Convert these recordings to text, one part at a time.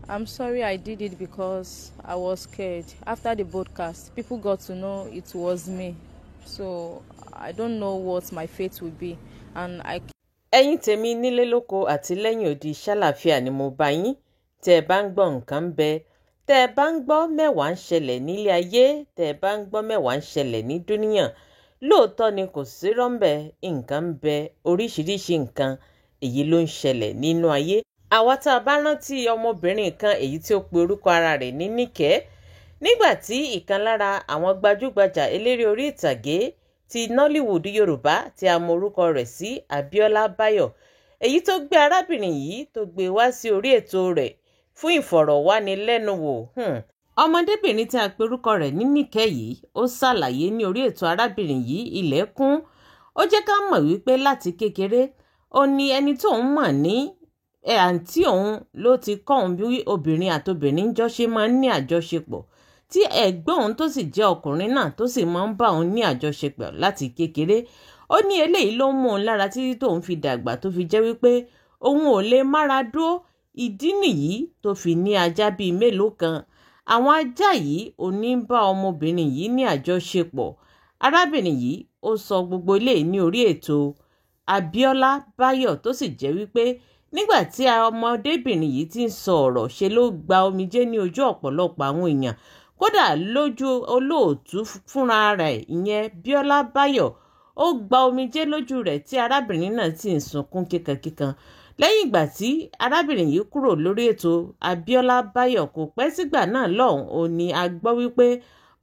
I'm sorry I did it because I was scared. After the broadcast, people got to know it was me. So I don't know what my fate will be. And I Ẹ̀yin tèmi nílé lóko àti lẹ́yìn odi, ṣàlàáfíà ni mo bá yín. Tẹ́ ẹ bá ń gbọ́ nǹkan ń bẹ, tẹ́ ẹ bá ń gbọ́ mẹ́wàá ń ṣẹlẹ̀ nílé ayé, tẹ́ ẹ bá ń gbọ́ mẹ́wàá ń ṣẹlẹ̀ ní dúníyàn, lóòótọ́ ni, kò sí rọ́ńbẹ́, nǹkan ń bẹ, oríṣiríṣi nǹkan èyí ló ń ṣẹlẹ̀ nínú ayé. Àwa tá a bá rántí ọmọbìnrin kan èyí tí ó pe orúkọ ara rẹ̀ ní Níkẹ́, nígbà tí ìkan lára àwọn gbajúgbajà eléré orí ìtàgé ti Nollywood Yorùbá tí a mọ orúkọ rẹ̀ sí Abíọ́lá Báyọ̀, èyí tó gbé arábìnrin yìí tó gbé wá sí orí ètò rẹ̀ fún ìfọ̀rọ̀wánilẹ́nuwò. Ọmọdébìnrin tí a pe orúkọ rẹ̀ ní Níkẹ́ yìí, ó ṣàlàyé ní orí ètò arábìnrin yìí ilẹ̀kùn. Ó jẹ́ ká mọ̀ wípé láti kékeré ó ní ẹni tó ń mọ̀ ní àǹtí òun ló ti kọ́ òun bí obìnrin àtobìnrin jọ ṣe máa ń ní àjọṣepọ̀, tí ẹ̀gbọ́n òun tó sì jẹ́ ọkùnrin náà tó sì máa ń bá òun ní àjọṣepọ̀ láti kékeré. Ó ní eléyìí ló ń mú òun lára títí tóun fi dàgbà, tó fi jẹ́ wípé òun ò lè mára dúró. Ìdí nìyí tó fi ní ajá bíi mélòó kan. Àwọn ajá yìí ò ní bá ọmọbìnrin yìí ní àjọṣepọ̀. Arábìnrin yìí ó sọ gbogbo eléyìí ní orí ètò Abíọ́lá Báyọ̀, tó sì jẹ́ wípé nígbà tí ọmọdébìnrin yìí ti ń sọ ọ̀rọ̀, ṣe ló gba omijé ní ojú ọ̀pọ̀lọpọ̀ àwọn èèyàn, kódà lójú olóòtú fúnra rẹ̀, ìyẹn Bíọ́lá Báyọ̀. Ó gba omijé lójú rẹ̀ tí arábìnrin náà sì ń sunkún kíkankíkan. Lẹ́yìn ìgbà tí arábìnrin yìí kúrò lórí ètò Abíọ́lá Báyọ̀, kò pẹ́ sígbà náà lọ́hùn ó ní a gbọ́ wípé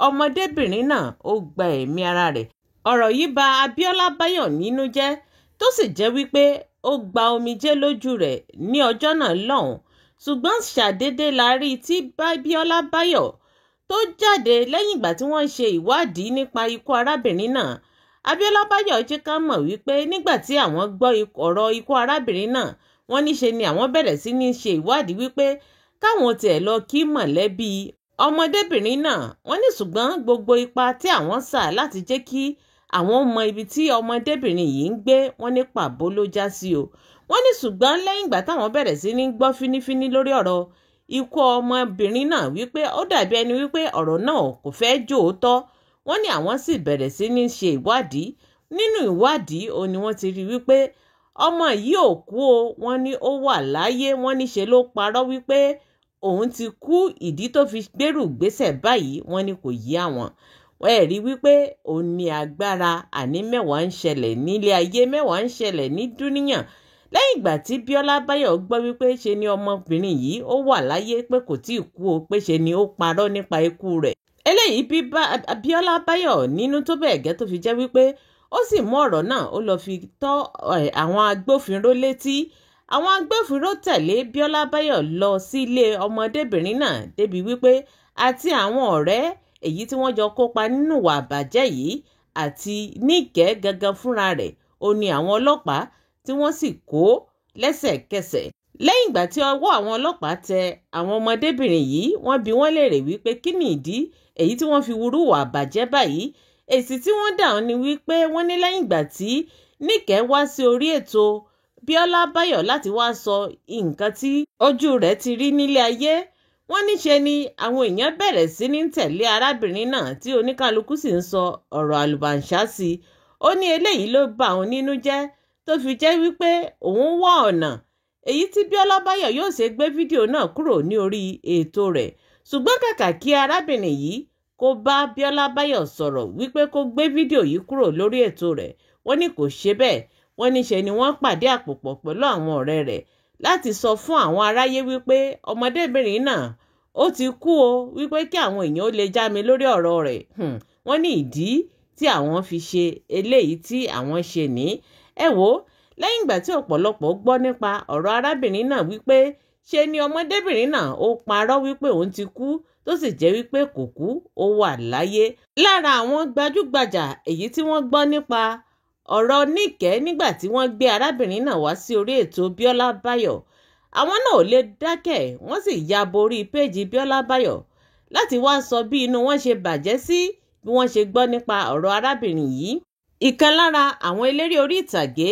ọmọdébìnrin náà ó gba ẹ̀mí ara rẹ̀. Ọ̀rọ̀ yìí bà Abíọ́lá Báyọ̀ nínú jẹ́, tó sì jẹ́ wípé ó gba omijé lójú rẹ̀ ní ọjọ́ náà lọ́hùn. Ṣùgbọ́n ṣàdédé la rí tí Bíọ́lá Báyọ̀ tó jáde lẹ́yìn ìgbà tí wọ́n ṣe ìwádìí nípa ikú arábìnrin náà. Abíọ́lá Báyọ̀ jẹ́ ká mọ̀ wípé nígbà tí àwọn gbọ́ ọ̀rọ̀ ikú arábìnrin náà, wọ́n níṣe ni àwọn bẹ̀rẹ̀ sí ní ṣe ìwádìí wípé káwọn tiẹ̀ lọ kí mọ̀lẹ́bí ọmọdébìnrin náà. Wọ́n ní ṣùgbọ́n gbogbo ipa tí àwọn sà láti jẹ́ kí àwọn mọ ibi tí ọmọdébìnrin yìí ń gbé, wọ́n ní pàbó ló já sí o. Wọ́n ní ṣùgbọ́n lẹ́yìn ìgbà táwọn bẹ̀rẹ̀ sí ní gbọ́ fínífíní lórí ọ̀rọ̀ ikú ọmọbìnrin náà wípé ó dàbí ẹni wípé ọ̀rọ̀ náà kò fẹ́ jòótọ́, wọ́n ní àwọn sì bẹ̀rẹ̀ sí ní ṣe ìwádìí. Nínú ìwádìí ó ní wọ́n ti rí wípé ọmọ yìí ò kú o, wọ́n ní ó wà láyé. Wọ́n ní ṣe ló parọ́ wípé òun ti kú. Ìdí tó fi gbérù gbésẹ̀ báyìí, wọ́n ní kò yé àwọn. Ẹ rí wípé ó ní agbára, àní mẹ́wàá ń ṣẹlẹ̀ nílé ayé, mẹ́wàá ń ṣẹlẹ̀ ní dúníyàn. Lẹ́yìn ìgbà tí Bíọ́lá Báyọ̀ gbọ́ wípé ṣe ni ọmọbìnrin yìí ó wà láyé, pé kò tí ì kú o, pé ṣe ni ó parọ́ nípa ikú rẹ̀, eléyìí bí Bíọ́lá Báyọ̀ nínú tó bẹ́ẹ̀ gẹ́, tó fi jẹ́ wípé ó sì mú ọ̀rọ̀ náà, ó lọ fi tọ́ àwọn agbófinró létí. Àwọn agbófinró tẹ̀lé Bíọ́lá Báyọ̀ lọ sílé ọmọdébìnrin náà, débi wípé àti àwọn ọ̀rẹ́ èyí tí wọ́n jọ kópa nínú ìwà àbàjẹ́ yìí àti Níkẹ́ gangan fúnra rẹ̀, ó ní àwọn ọlọ́pàá tí wọ́n sì kó lẹ́sẹ̀kẹsẹ̀. Lẹ́yìn ìgbà tí ọwọ́ àwọn ọlọ́pàá tẹ àwọn ọmọdébìnrin yìí, wọ́n bi wọ́n léèrè wípé kí ni ìdí èyí tí wọ́n fi wúrú ìwà àbàjẹ́ báyìí. Èsì tí wọ́n dà ni wípé wọ́n ní lẹ́yìn ìgbà tí Níkẹ́ wá sí orí ètò Bíọ́lá Báyọ̀ láti wá sọ nǹkan tí ojú rẹ̀ ti rí nílé ayé, wọ́n níṣe ni àwọn èèyàn bẹ̀rẹ̀ sí ní tẹ̀lé arábìnrin náà, tí oníkálukú sì ń sọ ọ̀rọ̀ àlùbàǹṣá sí i. Ó ní eléyìí ló bà òun nínú jẹ́, tó fi jẹ́ wípé òun wá ọ̀nà èyí tí Bíọ́lá Báyọ̀ yóò ṣe gbé fídíò náà kúrò ní orí ètò rẹ̀. Ṣùgbọ́n kàkà kí arábìnrin yìí kó bá Bíọ́lá Báyọ̀ sọ̀rọ̀ wípé kó gbé fídíò yìí kúrò lórí ètò rẹ̀, wọ́n ní kò ṣe bẹ́ẹ̀. Wọ́n níṣe ni wọ́n pàdé àpòpọ̀ pẹ̀lú àwọn ọ̀rẹ́ rẹ̀ láti sọ fún àwọn aráyé wípé ọmọdébìnrin náà ó ti kú o, wípé kí àwọn èèyàn ó lè já mi lórí ọ̀rọ̀ rẹ̀. Wọ́n ní ìdí tí àwọn fi ṣe eléyìí tí àwọn ṣe ní. Ẹ wò ó, lẹ́yìn ìgbà tí ọ̀pọ̀lọpọ̀ gbọ́ nípa ọ̀rọ̀ arábìnrin náà wípé ṣe ni ọmọdébìnrin náà ó parọ́ wípé òun ti kú, tó sì jẹ́ wípé kò kú, ó wà láyé. Lára àwọn gbajúgbajà èyí tí wọ́n gbọ́ nípa ọ̀rọ̀ Níkẹ́ nígbà tí wọ́n gbé arábìnrin náà wá sí orí ètò Bíọ́lá Báyọ̀, àwọn náà ò lè dákẹ́, wọ́n sì ya borí péèjì Bíọ́lá Báyọ̀ láti wá sọ bí inú wọn ṣe bàjẹ́ sí bí wọ́n ṣe gbọ́ nípa ọ̀rọ̀ arábìnrin yìí. Ìkan lára àwọn eléré orí ìtàgé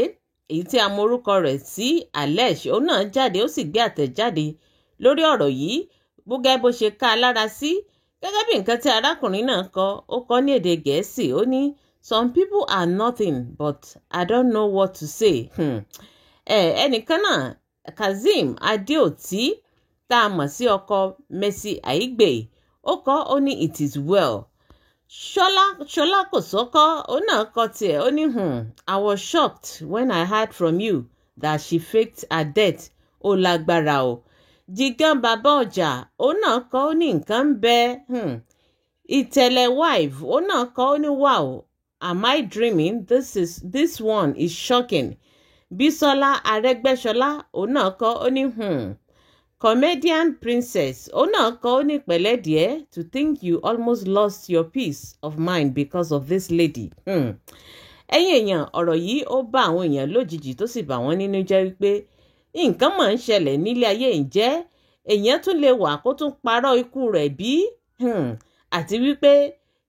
èyí tí a mọ orúkọ rẹ̀ sí Alesh, òun náà jáde, ó sì gbé àtẹ̀jáde Lórí ọ̀rọ̀ yìí, gbogbo bó ṣe ká a lára sí, gẹ́gẹ́ bí nǹkan tí arákùnrin náà kọ, ó kọ ní èdè Gẹ̀ẹ́sì, ó ní some people are nothing but I don't know what to say. Ẹnìkan náà, Kazeem Adeoti, tá a mọ̀ sí ọkọ Mercy Aigbe, ó kọ, ó ní it is well. Ṣọlá Kòsọ́kọ́, ó náà kọ tiẹ̀, ó ní I was shocked when I heard from you that she faked her death. Ó lágbára o. Jigan Bàbá Ọjà, ó náà kọ, ó ní nǹkan ń bẹ. Ìtẹ̀lẹ̀ wife, ó náà kọ, ó ní wow, am I dreaming? This one is shocking. Bísọ́lá Arẹ́gbẹ́ṣọlá, ó náà kọ, ó ní Comedian Princess, ó náà kọ, ó ní pẹ̀lẹ́ díẹ̀, to think you almost lost your peace of mind because of this lady. Ẹ̀yin èèyàn, ọ̀rọ̀ yìí ó bá àwọn èèyàn lójijì tó sì bà wọ́n nínú jẹ́ wípé nǹkan máa ń ṣẹlẹ̀ nílé ayé, ǹjẹ́ èèyàn tún lè wà kó tún parọ́ ikú rẹ̀ bí? Àti wípé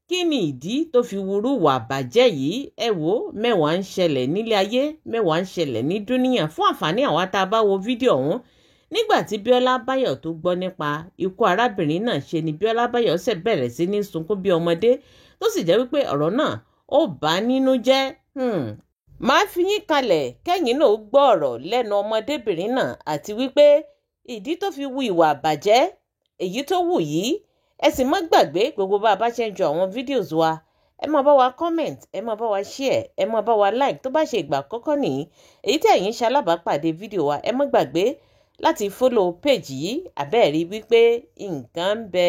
kí ni ìdí tó fi wúrú wà bàjẹ́ yìí? Ẹ wò, mẹ́wàá ń ṣẹlẹ̀ nílé ayé, mẹ́wàá ń ṣẹlẹ̀ ní dúníyàn. Fún àǹfààní àwa tá a bá wo fídíò ọ̀hún, nígbà tí Bíọ́lá Báyọ̀ tó gbọ́ nípa ikú arábìnrin náà, ṣe ni Bíọ́lá Báyọ̀ ṣe bẹ̀rẹ̀ sí ní sunkún bí ọmọdé, tó sì jẹ́ wípé ọ̀rọ̀ náà ó bà á nínú jẹ́. Máa fi yín kalẹ̀ kẹ́yìn náà gbọ́ ọ̀rọ̀ lẹ́nu ọmọdébìnrin náà àti wípé ìdí tó fi wu ìwà àbàjẹ́ èyí tó wù yìí. Ẹ sì má gbàgbé, gbogbo bá a bá ṣe ń jọ àwọn videos wa, ẹ máa bá wa comment, ẹ máa bá wa share, ẹ máa bá wa like. Tó bá ṣe ìgbà àkọ́kọ́ nìyí èyí tí ẹ̀yin ṣe alábàápàdé fídíò wa, ẹ má gbàgbé láti follow page yìí. Àbẹ́ẹ̀rí wípé nǹkan ń bẹ.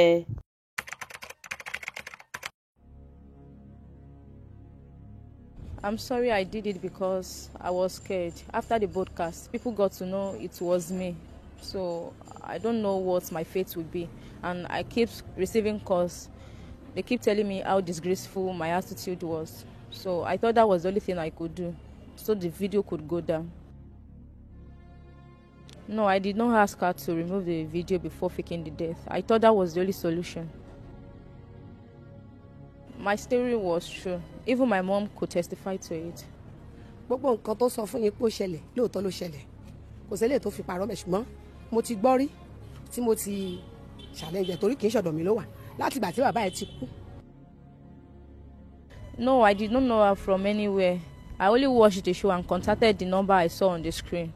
I'm sorry I did it because I was scared. After the broadcast, people got to know it was me. So I don't know what my fate will be. And I keep receiving calls. They keep telling me how disgraceful my attitude was. So I thought that was the only thing I could do, so the video could go down. No, I did not ask her to remove the video before faking the death. I thought that was the only solution. My story was true. Even my mom could testify to it. Gbogbo nǹkan tó sọ fún yín pé ó ṣẹlẹ̀, lóòótọ́ ló ṣẹlẹ̀, kò sí eléyìí tó fi parọ́ mẹ́. Ṣùgbọ́n mo ti gbọ́ rí tí mo ti challenge, torí kì í ṣọ̀dọ̀ mi ló wà láti ìgbà tí bàbá ẹ̀ ti kú. No, I did not know her from anywhere. I only watched the show and contacted the number I saw on the screen.